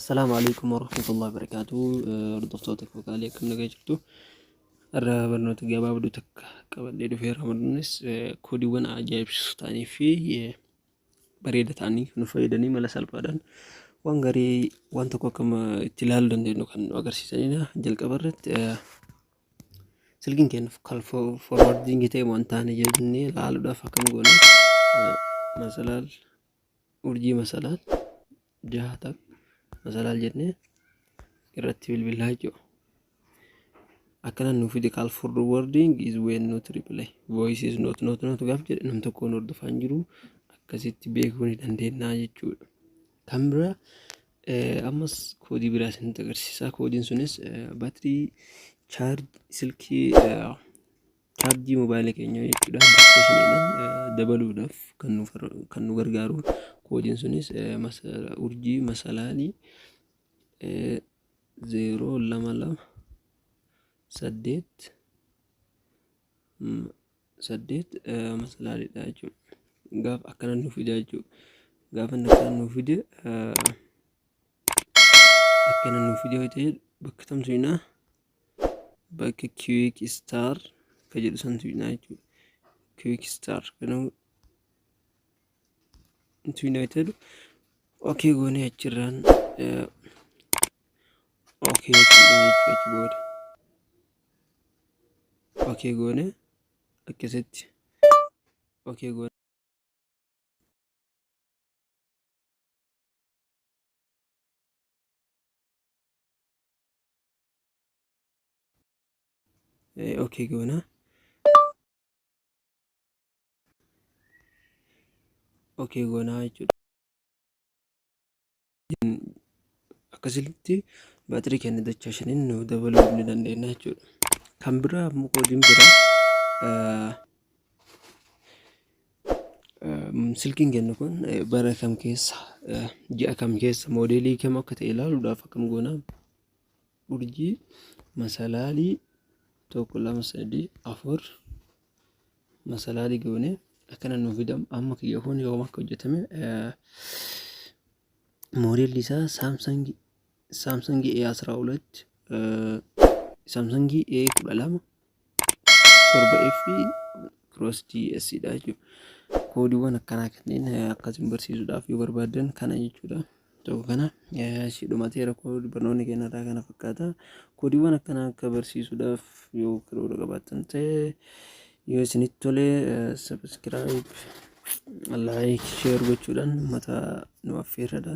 Assalaamu alaikum warahmatullahi wabarakatuh. Hordoftoota koo qaalii, akkam nagaa jirtu? Har'a barnoota gabaabduu takka qabadhee dhufeera. Barnoonnis koodiiwwan ajaa'ibsiisoo ta'anii fi bareeda ta'anii nu fayyadanii mala salphaadhaan waan gaarii waan tokko akka itti ilaaluu dandeenyu kan nu agarsiisanidha. Jalqaba irratti silkiin keenya call forwarding ta'e waan taane jennee ilaaluudhaaf akkam goona? Masalaal urjii masalaal jaha takka masalaal jennee irratti bilbilaa jechuudha. Akkana nu fide, call forwarding is when not reply, voice is not not not gaaf jedhe, nam tokkoon hordofaa hin jiru, akkasitti beekuu ni dandeenya jechuudha. Kan biraa ammas koodii biraa isinitti agarsiisa. Koodiin sunis baatirii charge silkii, chaarjii mobaayila keenyaa jechuudha. Bakka shaniidhaan dabaluudhaaf kan nu gargaaru. Koodiin sunis urjii masalaalii 0 2 2 8 8 masalaaliidha jechuudha. Gaafa akkana nu fida jechuudha. Gaafa inni akkana nu fide, akkana nu fide yoo ta'e, bakka tam tuqnaa? Bakka quick start ka jedhu san tuqnaa jechuudha. Quick start kana tuqnaa jedhu, okay goonee achirraan okay jechuudha jechuudha. Achi booda okay goone, akkasitti okay goone. Okay goona, okay goonaa jechuudha. Akkasitti baatirii keenya dachaa shaniin nu dabaluu ni dandeenya jechuudha. Kan biraa ammoo koodiin biraa, silkiin keenya kun bara kam keessa, ji'a kam keessa, moodeelii kam akka ta'e ilaaluudhaaf akkam goona? Urjii masalaalii 1 2 3 4 masalaalii goone, akkana nu fidam. Amma kiyya kun yoom akka hojjetame, moodeelli isaa Samsung A12, Samsung A12 7F Cross GS dha jechuudha. Koodiiwwan akkanaa kanneen akkasiin barsiisuudhaaf yoo barbaaddan kana jechuudha. Tokko kana si dhumateera. Koodii barnoonni keenya irraa kana fakkaata. Koodiiwwan akkanaa akka barsiisuudhaaf yoo karoora qabaattan ta'e, yoo isinitti tole, subscribe, like, share gochuudhaan uummata nu affeerradha.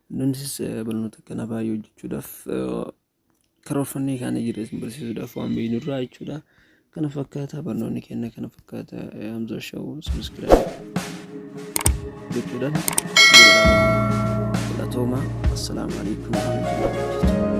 Nutis barnoota akkanaa baay'ee hojjechuudhaaf karoorfannee kaanee jirra, isin barsiisuudhaaf waan beeknurraa jechuudha. Kana fakkaata barnoonni keenya, kana fakkaata. Hamza Show subscribe gochuudhaan bira dhaabadha. Galatoomaa. Assalaamu alaikum warahmatullahi wabarakatuh.